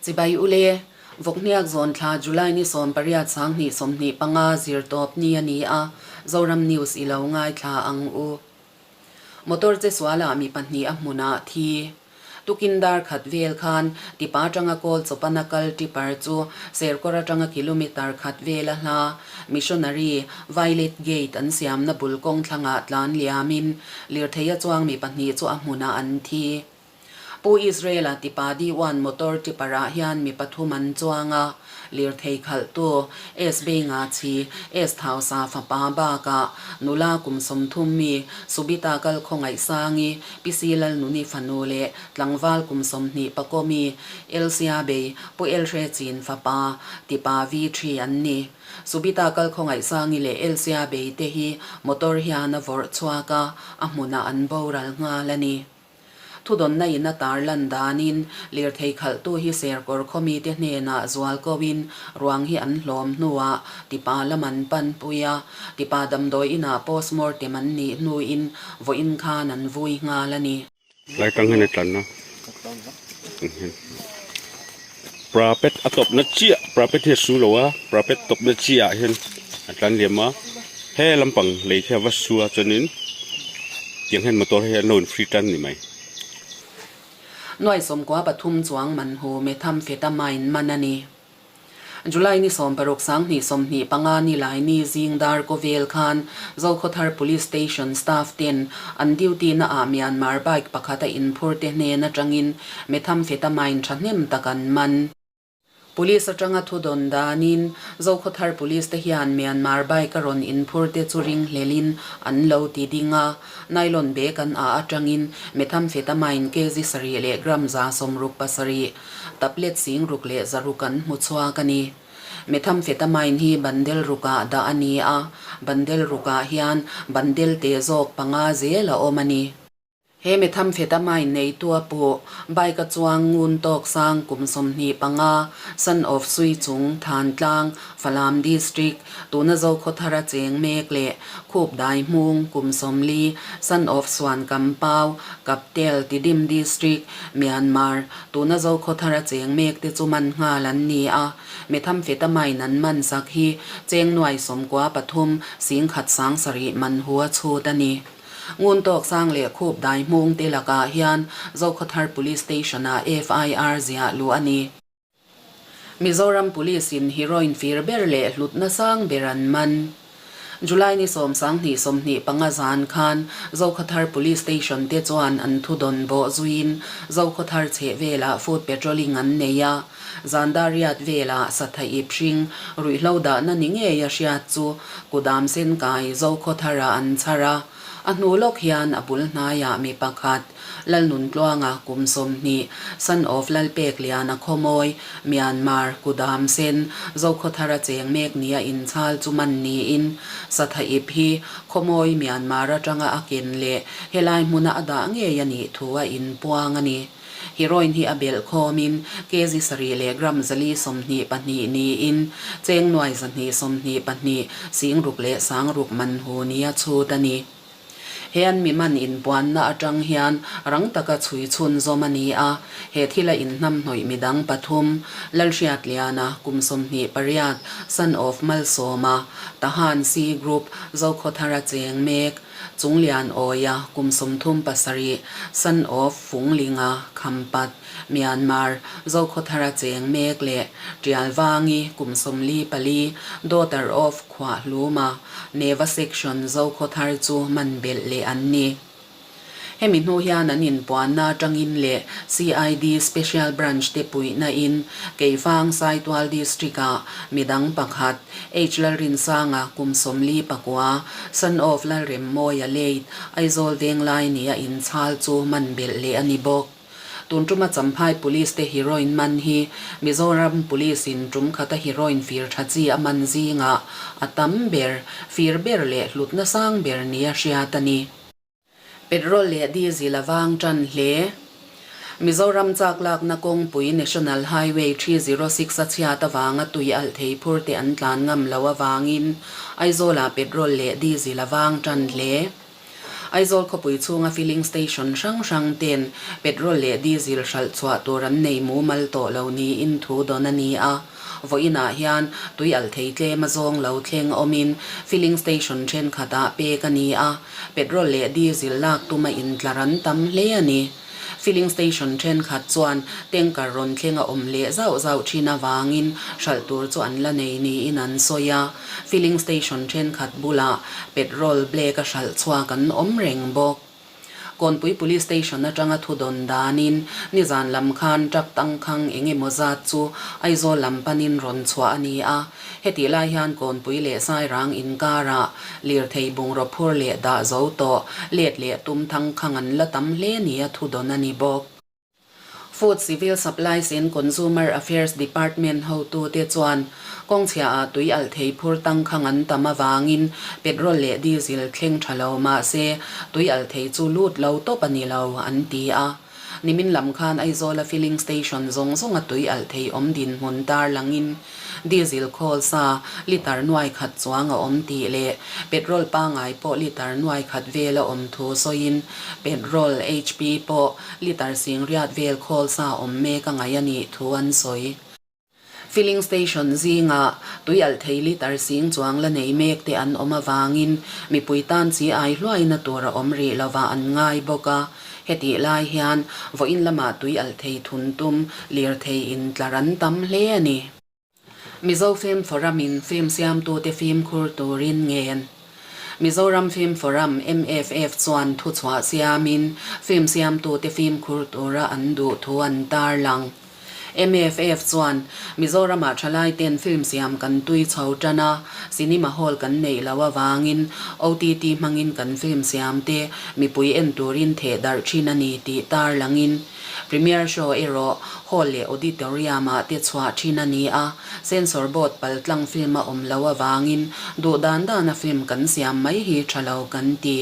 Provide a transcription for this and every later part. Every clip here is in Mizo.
Chibai ule, Vawkhniak zawn thla July ni 18 2025 zirtawp ni a ni a, Zoram News i lo ngaithla ang u. Motor che sualah mi pahnih a hmunah thi. Tukin dar khat vel khan Tipa atanga kawl chawpana kal tipper chu Serkawr atanga kilometre khat vela hla Missionary Violet Gate an siamna bul kawng thlangah tlan liamin lirtheia chuang mi pahnih chu a hmunah an thi. Pu Israel-a Tipa D-one motor tipper-ah hian mi pathum an chuang a, lirthei khalhtu SB Ngachi, S Thausa fapa bakah nula kum 30 mi Subita Kalkhawngaihsangi, Pi Si Lalnuni fanu leh tlangval kum 20 pakaw mi Elsia Bei, Pu Elhre Chin fapa, Tipa V-three an ni. Subita Kalkhawngaihsangi leh Elsia Bei te hi motor hian a vawrh chhuak a, a hmunah an boral nghal a ni. Thudawnna in a tar lan danin lirthei khalhtu hi Serkawr khaw mite hnenah zual koin ruang hi an hlawm hnuah Tipa lam an panpui a, Tipa damdawi inah postmortem an nih hnuin vawiin khan an vui nghal a ni. Lai tang hian a tlan a, prapet a tawpna chiah prapet hi a su lo a prapet tawpna chiah ah hian a tlan liam a he lampang lei khi a va su a chuanin tiang hian motor hi an lo in free tan ni mai. Nuai 13 chuang man hu methamphetamine man a ni. July ni 16 2025 ni lai ni zing dar kaw vel khan Zokhawthar Police Station staff ten an duty na ah Myanmar bike pakhat a inphur te hnen atangin methamphetamine thahnem tak an man. Police atanga thu dawn danin Zokhawthar Police te hian Myanmar bike a rawn inphur te chu ring hlelin an lo ti ding a, nylon bag an ah atangin methamphetamine kg sarih leh gram 67, Tablet 6100 an hmu chhuak a ni. Methamphetamine hi bandel rukah dah a ni a, bandel rukah hian bandel te zawk panga zel a awm a ni. He methamphetamine neitu a puh, bike a chuang ngun tawk sang kum 25, son of Suichung, Thantlang, Falam District, tuna Zokhawthara cheng mek leh Khup Dai Hmung, kum 40, son of Suan Kampau, Kaptel, Tidim District, Myanmar, tuna Zokhawthara cheng mek te chu man nghal an ni a, methamphetamine an man sak hi cheng nuai 93 10,000 7 man hu a chhut a ni. Ngun tawk sang leh khup dai hmung te lakah hian Zokhawthar Police Station-ah FIR ziah luh a ni. Mizoram Police in heroin fir ber leh hlutna sang ber an man. July ni 10 2025 zan khan Zokhawthar Police Station te chuan an thu dawn bawh zuiin Zokhawthar chheh velah foot patrolling an nei a. Zan dar riat velah Satha ip hring ruihhlo dahna ni ngei a hriat chu kudam sen kai Zokhawthar-ah an chhar a. A hnu lawk hian a bul hnaiah mi pakhat, Lalnuntluanga kum 20, son of Lalpekliana Khawmawi, Myanmar, Kudam Sen, Zokhawthara cheng mek nia inchhal chu man niin, Satha ip hi Khawmawi Myanmar atanga a ken leh helai hmuna a dah ngei a nih thu a inpuang a ni. Heroin hi a belh khawmin kg sarih leh gram 422 niin cheng nuai 222 6 leh 6 man hu nia chhut a ni. He an mi man inpuanna atang hian rang taka chhui chhun zawm a ni a, he thila inhnamhnawih midang pathum, Lalhriatliana, kum 28, son of Malsawma, Tahan C Group, Zokhawthara cheng mek, Chunglian Awia, kum 37, son of Funglinga, Khampat, Myanmar, Zokhawthara cheng mek leh Tialvangi, kum 44, daughter of Khuahluma, Neva Section, Zokhawthar chu man belh leh an ni. Hemi hnu hian an inpuanna atangin leh CID Special Branch te puihna in Keifang Saitual District-ah midang pakhat, H Lalrinsanga kum 49, son of Lalremmawia late, Aizawl Venglai nia inchhal chu man belh leh a ni bawk. Tun tuma Champhai Police te heroin man hi Mizoram Police in tum khata heroin fir tha chi a man zingah a tam ber, fir ber leh hlutna sang ber nia hriat a ni. Petrol leh diesel a vang tan hle. Mizoram chak lakna kawngpui National Highway 306 a chhiat avanga tui alh thei phur te an tlan ngam lo avangin Aizawlah petrol leh diesel a vang tan hle. Aizawl khawpui chhunga filling station hrang hrang ten petrol leh diesel hralh chhuah tur an nei mumal tawh lo niin thu dawn a ni a. Vawiinah hian tui alh thei tlem a zawng lo thleng awmin filling station thenkhatah pek a ni a, petrol leh diesel lak tuma intlar an tam hle a ni. Filling station thenkhat chuan tanker rawn thleng a awm leh zauh zauh thin avangin hralh tur chu an la nei niin an sawi a. Filling station thenkhat bulah petrol black a hralh chhuak an awm reng bawk. Kawnpui Police Station atanga thu dawn danin nizan lam khan truck tangkhang eng emaw zat chu Aizawl lam panin rawn chhuah a ni a. Hetih lai hian Kawnpui leh Sairang inkarah lirthei bungraw phur leh dah zo tawh let leh tum thangkhang an la tam hle nia thu dawn a ni bawk. Food, Civil Supplies and Consumer Affairs Department hotute chuan kawngchhiaah tui alh thei phur tangkhang an tam avangin petrol leh diesel thleng tha lo mahse tui alh thei chu lut lo tawp a ni lo an ti a. Nimin lam khan Aizawla filling station zawng zawnga tui alh thei awm dinhmun tarlangin Diesel khawl sa litre nuai khat chuang a awm tih leh petrol pangai pawh litre nuai khat vel a awm thu sawiin petrol HP pawh litre singriat vel khawl sa awm mek a ngaih a nih thu an sawi. Filling station zingah tui alh thei litre sing chuang la nei mek te an awm avangin mipui tan chi ai hluaina tur a awm rih lovah an ngai bawk a. Hetih lai hian vawiin lamah tui alh thei thun tum lirthei intlar an tam hle a ni. Mizo Film Forum in film siamtute fimkhur turin ngen. Mizoram Film Forum, MFF, chuan thuchhuah siamin film siamtute fimkhur tura an duh thu an tarlang. MFF chuan Mizoramah thalaiten film siam kan tui chho tan a, cinema hall kan neih loh avangin OTT hmangin kan film siamte mipui en turin theh darh thin a ni tih tarlangin Premiere show erawh hall leh auditorium-ah te chhuah thin a ni a, censor board paltlang film a awm loh avangin duh dan dana film kan siam mai hi tha lo kan ti.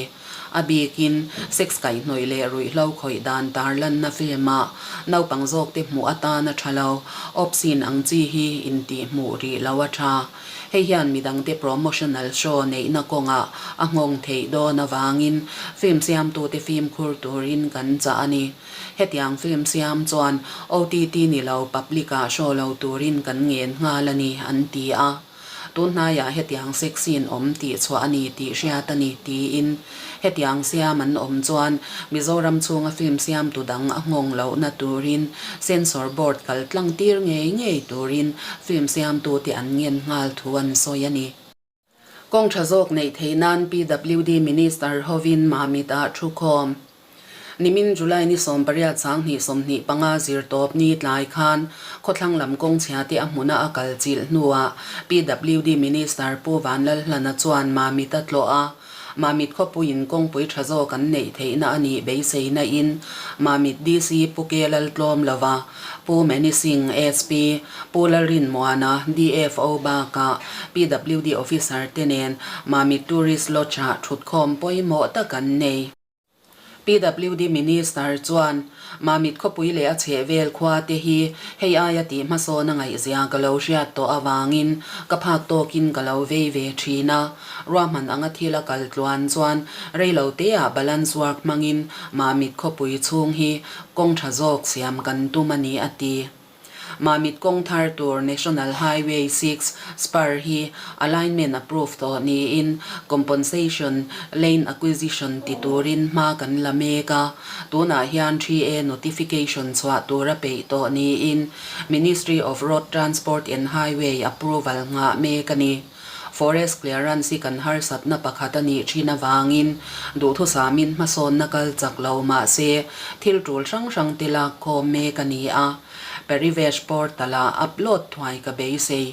A bikin, sex kaihhnawih leh ruihhlo khawih dan tarlanna film-ah naupang zawkte hmuh atan a tha lo, obscene ang chi hi intihhmuh rih lo a tha. Hei hian midangte promotional show neihna kawngah a nghawng theih dawn avangin film siamtute fimkhur turin kan chah a ni. Hetiang film siam chuan OTT ni lo public-ah show lo turin kan ngen nghal a ni, an ti a. Tun hnaiah hetiang sex scene awm tih chhuah a ni tih hriat a ni, tiin hetiang siam an awm chuan Mizoram chhunga film siamtu dang a nghawng lohna turin Censor Board kal tlang tir ngei ngei turin film siamtute an ngen nghal thu an sawi a ni. Kawng tha zawk neih theih nan PWD Minister hovin Mamit-ah thu khawm. Nimin July ni 18 2025 zir tawp ni tlai khan khawthlang lam kawng chhia te a hmuna a kal chilh hnuah PWD Minister Pu Vanlalhlana chuan Mamit a tlawh a, Mamit khawpuiin kawngpui tha zawk an neih theihna a nih beiseina in Mamit DC Pu Ke Laltlawm lova Pu Mani Singh SP, Pu Lalrinmuana DFO bakah PWD Officer te nen Mamit Tourist Lodge-ah thutkhawm pawimawh tak an nei. PWD Minister chuan, Mamit khawpui leh a chhehvel khua te hi hei aia tih hmasawn a ngaihzia ka lo hriat tawh avangin ka phak tawkin ka lo vei ve thin a. Ruahman anga thil a kal tluan chuan reilo teah balance work hmangin Mamit khawpui chhung hi kawng tha zawk siam kan tum a ni a ti. Mamit kawng thar tur National Highway 6 spur hi alignment approve tawh niin compensation lane acquisition ti turin hma kan la mek a, tunah hian 3A notification chhuah tur a peih tawh niin Ministry of Road Transport and Highway approval nghah mek a ni. Forest clearance hi kan harsatna pakhat a nih thin avangin duhthusamin hmasawnna kal chak lo mah se thil tul hrang hrang te lak khawm mek a ni a. Parivesh portal-ah upload thuai ka beisei.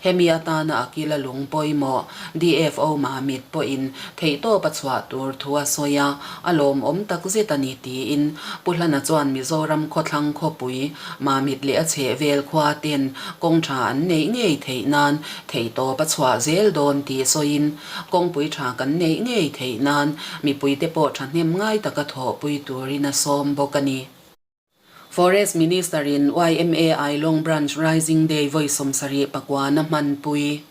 Hemi atana a kila lung pawimawh DFO Mamit pawhin theihtawp a chhuah tur thu a sawi a, a lawmawm takzet a ni tiin Pu Hlana chuan Mizoram khawthlang khawpui Mamit leh a chhehvel khua ten kawng tha an neih ngei theih nan Theihtawp a chhuah zel dawn tih sawiin kawngpui tha kan neih ngei theih nan mipuite pawh thahnem ngai taka thawhpui turin a sawm bawk a ni. Forest Minister in yma Ailawng Branch Rising Day vawi 74 na hmanpui.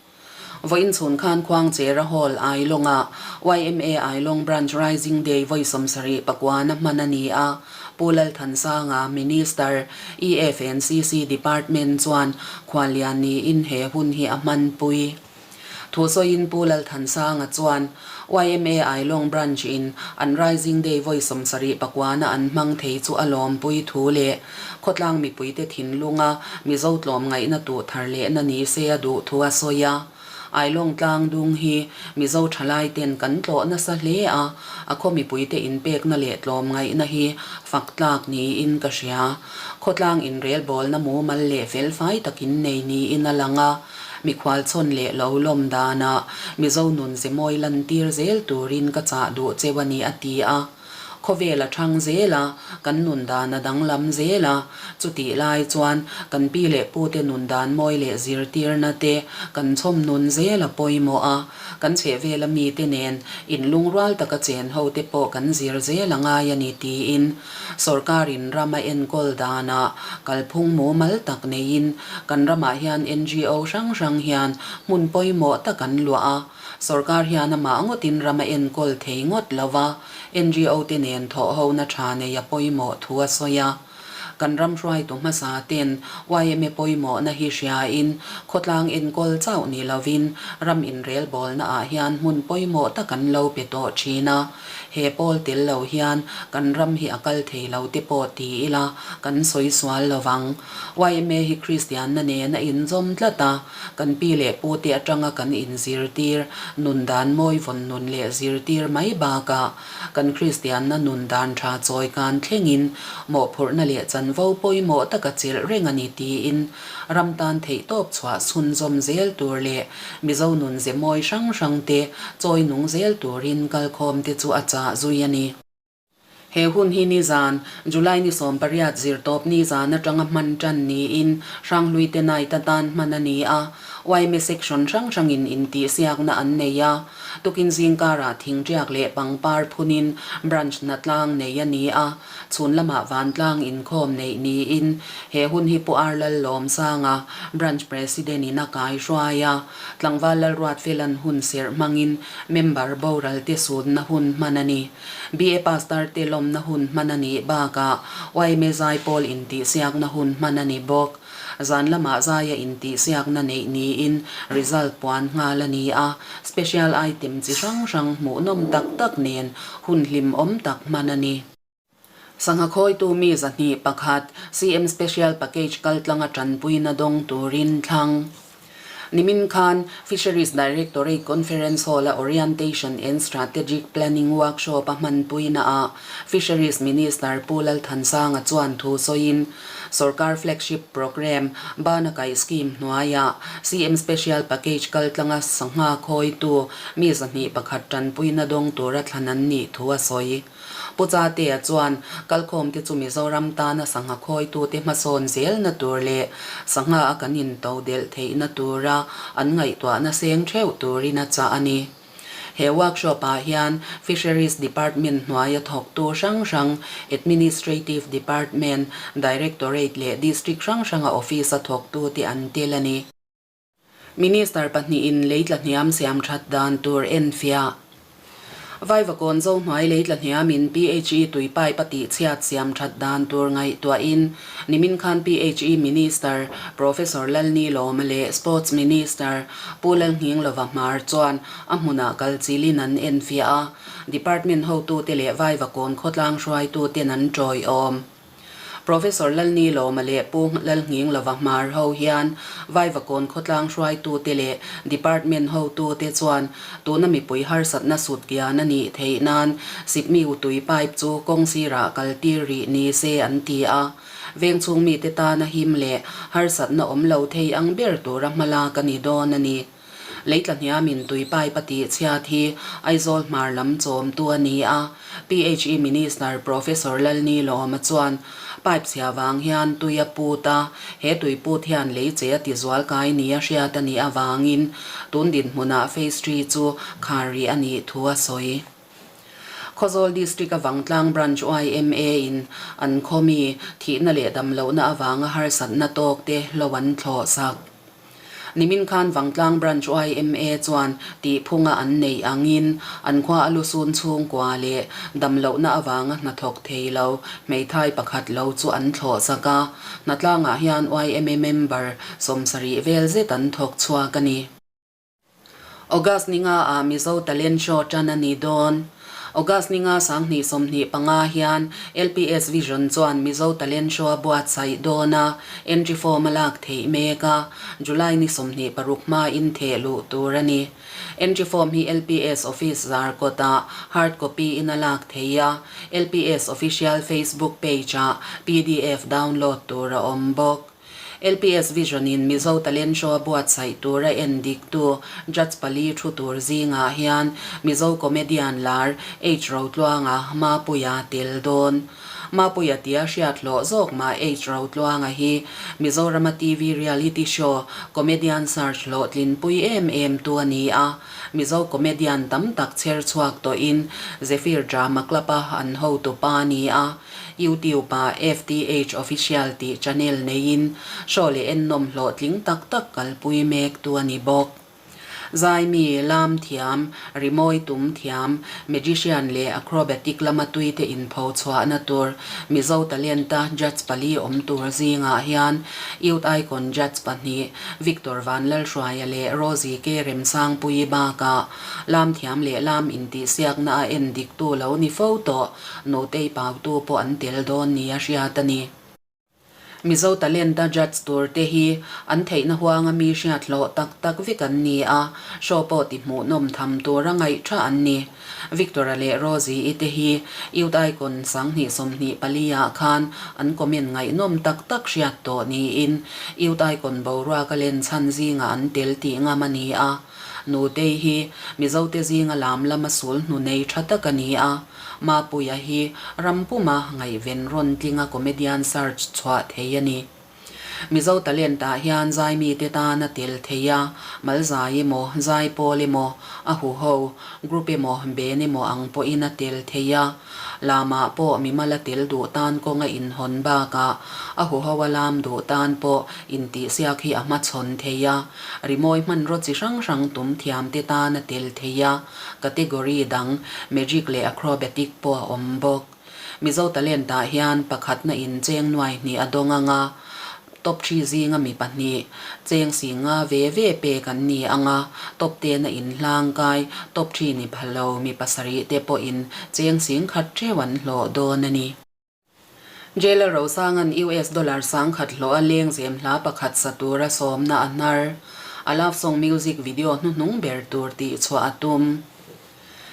Vawiin chhun khan Khuangchera Hall Ailawngah yma Ailawng Branch Rising Day vawi 70 pakuana hman a ni a, Pu Lalthansanga, Minister, EFNCC Department chuan khuallian niin he hun hi a hmanpui. Thusawiin Pu Lalthansanga chuan yma Ailawng Branch in an Rising Day vawi 70 pakuana an hmang thei chu a lawmpui thu leh khawtlang mipuite thinlunga Mizo tlawmngaihna tuh thar lehna ni se a duh thu a sawi a. Ailawng tlang dung hi Mizo thalai ten kan tlawh nasa hle a, a khaw mipuite inpekna leh tlawmngaihna hi fak tlak niin ka hria. Khawtlang inrelbawlna mumal leh felfai takin nei niin a lang a, mikhual chhawn leh lo lawm danah Mizo nun ze mawi lantir zel turin ka chah duh cheu a ni a ti a. Khawvel a thang zel a, kan nun dan a danglam zel a, chutih lai chuan kan pi leh pute nun dan mawi leh zirtirna te kan chhawm nun zel a pawimawh a, kan chhehvela mite nen inlungrual taka chen ho te pawh kan zir zel a ngai a ni tiin sawrkarin ram a enkawl danah kalphung mumal tak neiin kan ramah hian NGO hrang hrang hian hmun pawimawh tak an luah a. Sorkar hian amah ngawtin ram a enkawl thei ngawt lo va, NGO te nen thawhhona tha nei a pawimawh thu a sawi a. Kan ram hruaitu hmasa ten yma pawimawhna hi hriain khawtlang enkawl chauh ni lovin ram inrelbawlna ah hian hmun pawimawh tak an lo pe tawh thin a. He pawl tel lo hian kan ram hi a kal thei lo te pawh ti ila kan sawi sual lo vang. Yma hi Kristianna nen a inzawm tlat a. Kan pi leh pute atanga kan inzirtir nun dan mawi vawn nun leh zirtir mai bakah kan Kristianna nun dan tha chawi kan thlengin mawhphurhna leh chanvo pawimawh taka chelh reng a ni tiin ram tan theihtawp chhuah chhunzawm zel tur leh Mizo nun ze mawi hrang hrangte chawi nung zel turin kalkhawmte chu a chah zui a ni. He hun hi nizan, July ni 18 zirtawp nizan atanga hman tan niin Hranghlui te night atan hman a ni a, yma section hrang hrangin intihsiakna an nei a, tukin zingkarah thingtiak leh pangpar phunin branch hnatlang nei a ni a, chhun lamah vantlang inkhawm neih niin he hun hi Pu Ar Lallawmsanga, Branch President in a kaihruai a, tlangval Lalruatfela'n hun serh hmangin member boral te sunna hun hman a ni. BA Pastor te lawmna hun hman a nih bakah yma zaipawl intihsiakna hun hman a ni bawk. Zan lamah zaia intihsiakna neih niin result puan nghal a ni a, special item chi hrang hrang hmuhnawm tak tak nen hun hlimawm tak hman a ni. Sangha khawitu mi 201 CM Special Package kaltlanga tanpuina dawng turin thlang. Nimin khan Fisheries Directorate Conference Hall-a Orientation and Strategic Planning Workshop a hmanpuinaah Fisheries Minister Pu Lalthansanga chuan thu sawiin Sorkar Flagship Programme Bana Kaih Scheme hnuaiah CM Special Package kaltlanga sangha khawitu mi 201 tanpuina dawng tura thlan an nih thu a sawi. Pu Chatea chuan kalkhawmte chu Mizoram tana sangha khawitute hmasawn zelna tur leh sangha a kan into delh theihna tura an ngaihtuahna seng theuh turin a chah a ni. He workshop-ah hian Fisheries Department hnuaia thawktu hrang hrang, Administrative Department, Directorate leh District hrang hranga office-a thawktute an tel a ni. Minister pahnihin lei tla hniam siam that dan tur enfiah. Vaivakawn zo hnuai lei tla hniamin PHE tui pipe a tihchhiat siam that dan tur ngaihtuahin nimin khan PHE Minister Professor Lalni Lawma leh Sports Minister Pu Lalnghinglova Hmar chuan a hmunah kal chilin an enfiah a, Department hotute leh Vaivakawn khawtlang hruaituten an tawiawm. Professor Lalni Lawma leh Pu Lalnghinglova Hmar ho hian Vaivakawn khawtlang hruaitute leh Department hotute chuan tuna mipui harsatna sut kian a nih theih nan Sikmi Utui pipe chu kawng sirah kal tir rih ni se an ti a. Vengchhung mite tana him leh harsatna awm lo thei ang ber tura hmalak a ni dawn a ni. Leitla hniamin tui pipe a tih chhiat hi Aizawl hmar lam chawmtu a ni a, PHE Minister Professor Lalni Lawma chuan pipe chhia vang hian tui a put a, he tui put hian lei che a ti zual kai nia hriat a nih avangin tun dinhmunah Phase Three chu khar rih a nih thu a sawi. Khawzawl District a Vangtlang Branch yma in an khawmi thihna leh damlohna avanga harsatna tawkte hlo an thlawhsak. Nimin khan Vangtlang Branch yma chuan tihphunga an neih angin an khua a lusun chhungkua leh damlohna avanga hnathawk thei lo hmeithai pakhat lo chu an thlawh sak a. Hnatlangah hian yma member 70 vel zet an thawk chhuak a ni. August ni nga ah Mizo Talent Show tan a ni dawn. August ni nga 2025 hian LPS Vision chuan Mizo Talent Show a buatsaih dawn a, entry form a lak theih mek a, July ni 26 hmain theh luh tur a ni. Entry form hi LPS Office Zarkawt ah hard copy in a lak theih a, LPS Official Facebook page ah pdf download tur a awm bawk. LPS Vision in Mizo Talent Show a buatsaih tur a en diktu Judge pali thu tur zingah hian Mizo comedian lar H Rotluanga Mapuia tel dawn. Mapuia tia hriat hlawh zawk mah H Rotluanga hi Mizorama TV reality show Comedian Search hlawhtlinpui em em tu a ni a, Mizo comedian tam tak chher chhuak tawhin Zephyr Drama Club a an hotupa a ni a. YouTube ah FTH Official tih channel neiin show leh ennawm hlawhtling tak tak kalpui mek tu a ni bawk. Zaimi, lam thiam, rimawi tum thiam, magician leh acrobatic lama tuite inpho chhuahna tur Mizo Talent-a judge pali awm tur zingah hian Youth Icon judge pahnih Victor Vanlalhruaia leh Rosie K Remsangpuii bakah lam thiam leh lam intihsiakna a en diktu lo ni fo tawh Notei pautu pawh an tel dawn nia hriat a ni. Mizo Talent-a judge tur te hi an theihna huanga mi hriat hlawh tak tak vek an ni a, show pawh ti hmuhnawm tham tura ngaih tha an ni. Victor-a leh Rosie-i te hi Youth Icon 2024 ah khan an comment ngaihnawm tak tak hriat tawh niin Youth Icon boruaka len chhan zingah an tel tih ngam a ni a. Nutei hi Mizote zinga lam lama sul hnu nei tha tak a ni a, Mapuia hi ram puma ngaihven rawn tlinga comedian search chhuah thei a ni. Mizo talent ah hian zaimite tan a tel thei a, malzai emaw, zaipawl emaw, a huho, group emaw, band emaw ang pawhin a tel thei a. Lamah pawh mimal a tel duh tan kawng a inhawn bakah a huho a lam duh tan pawh intihsiak hi a hmachhawn thei a, rimawi hmanraw chi hrang hrang tum thiam te tan a tel thei a, category dang magic leh acrobatic pawh a awm bawk. Mizo Talent ah hian pakhatna in cheng nuai hnih a dawng ang a, Top 3 zinga mi pahnih, cheng singa ve ve pek an ni ang a, top 10 a inhlang kai, top 3 ni pha lo mi pasarih te pawhin cheng sing khat theuh an hlawh dawn a ni. Jailer Rosanga'n US dollar 10,000 hlawh a lengzem hla pakhat sa tura sawmna a hnar. A love song music video hnuhnung ber tur tih chhuah a tum.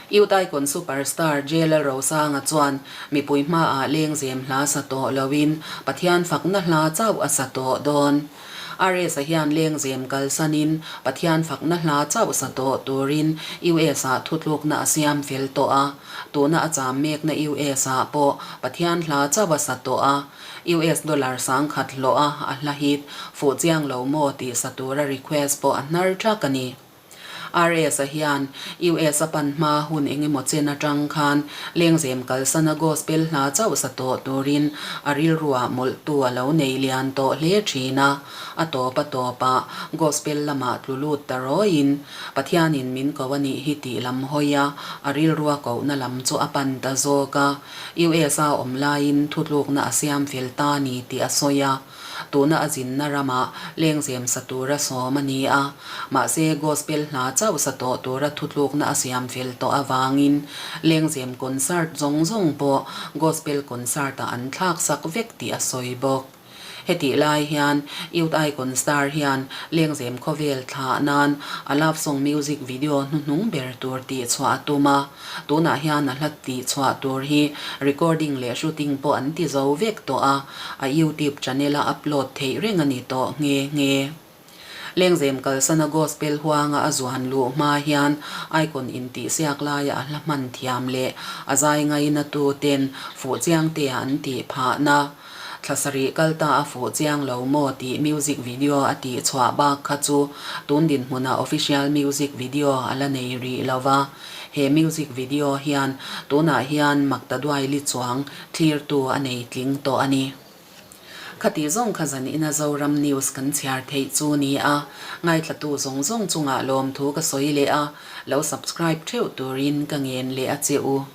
Youth Icon Superstar JLL Rosanga chuan mipui hmaah lengzem hla sa tawh loin Pathian fakna hla chauh a sa tawh dawn. RS-a hian lengzem kalsanin Pathian fakna hla chauh sa tawh turin US-ah thutlukna a siam fel tawh a. Tuna a cham mekna US-ah pawh Pathian hla chauh a sa tawh a. US dollar 10,000 hlawh a a hla hit fuh chiang lo maw tih sa tura request pawh a hnar thak a ni. RS-a hian US a pan hma hun eng emaw chen atang khan lengzem kalsana gospel hla chauh sa tawh turin a rilruah mawlhtu a lo nei lian tawh hle thin a. A tawp a tawpah gospel lamah tlu lut ta rawiin Pathianin min ko a nih hi tih lam hawi a, a rilrua kohna lam chu a pan ta zawk a. US-a awm laiin thutlukna a siam fel ta ni tih a sawi a. Tuna a zinna ramah lengzem sa tura sawm a ni a, mahse gospel hla chauh sa tawh tura thutlukna a siam fel tawh avangin lengzem concert zawng zawng pawh gospel concert-ah an thlak sak vek tih a sawi bawk. Hetih lai hian Youth Icon star hian lengzem khawvel thlah nan a love song music video hnuhnung ber tur tih chhuah a tum a, Tunah hian a hla tih chhuah tur hi recording leh shooting pawh an ti zo vek tawh a, a YouTube channel a upload theih reng a ni tawh nghe nghe. Lengzem kalsana gospel huanga a zuan luh hma hian icon intihsiak laia a hla hman thiam leh a zai ngaina tu ten fuh chiang te ah an tih phahna. Thla sarih kal ta a fuh chiang lo maw tih music video a tih chhuah bak kha chu tun dinhmunah official music video a la nei rih lo va. He music video hian tunah hian Maktaduaili chuang thlirtu a nei tling tawh a ni. Khati zawng kha zan ina Zoram News kan chhiar theih chu ni a, ngaithlatu zawng zawng chungah lawmthu ka sawi leh a, lo subscribe theuh turin ka ngen leh a che u.